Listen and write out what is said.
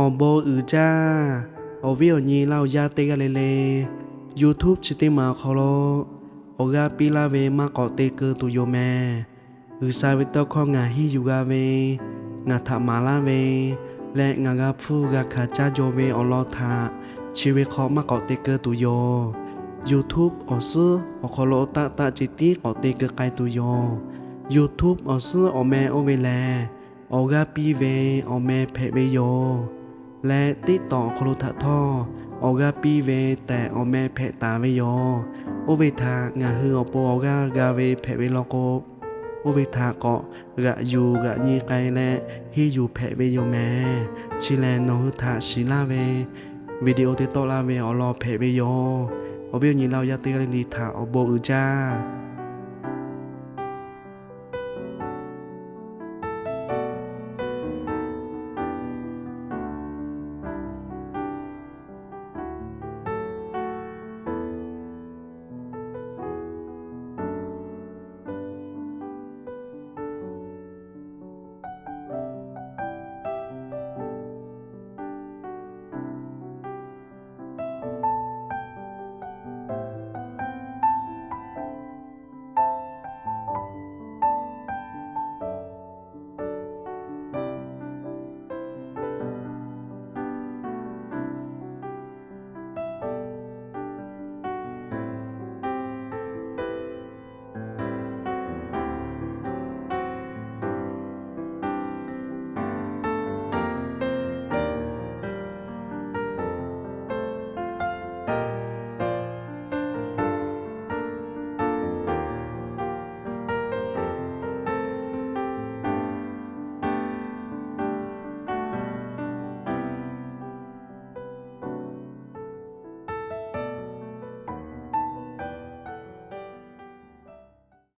Awˬ bon uiˍ jaˇ. Awˬ viˉ awˬ nyi laˇ awˬ yaˇ teˇ g'aˇ le le, YouTube chi teˇ maˬ awˬ hk'aw lo awˬ g'aˇ piˇ laˇ ve maˇ k'awꞈ te keu tuˬ yoˬ mehˍ. G'uiˬsha ve tawˇ hkawˇ ngaˬ hiˇ yuˬ g'a ve, ngaˬ htaꞈ maˍ laˇ ve leh ngaˬ g'a hpfuhˇ g'a hkanˍ caˇ jaw ve awˬ lawn htaꞈ chi ve hk'aw maˇ k'awꞈ te keu tuˬ yoˬ. YouTube awˬ suhˉ awˬ hk'aw lo taˆ taˆ ceh tiˉ k'awꞈ te keu k'ai tuˬ yoˬ. YouTube awˬ suhˉ awˬ meh oˇ ve lehˬ, awˬ g'aˇ piˇ ve awˬ meh hpehꞈ ve yoˬ. Leh TikTok awˬ hk'aw lo htaꞈ htawˇ, awˬ g'aˇ piˇ ve tehꞈ awˬ meh hpehꞈ taˍ ve yoˬ. Oˇ ve htaꞈ ngaˬ hui awˬ pon awˬ g'aˇ g'a ve hpehꞈ ve law k'o, oˇ ve htaꞈ k'awꞈ g'aꞈ yuˬ g'aꞈ nyi k'ai leh hiˇ yuˬ hpehꞈ ve yoˬ mehˍ. Chi lehˬ nawˬ hui htaꞈ shiˍ laˇ ve video te tawˆ laˇ ve awˬ lawn hpehꞈ ve yoˬ. Awˬ viˉ awˬ nyi laˇ awˬ yaˇ teˇ g'aˇ le le htaꞈ awˬ bon uiˍ jaˇ.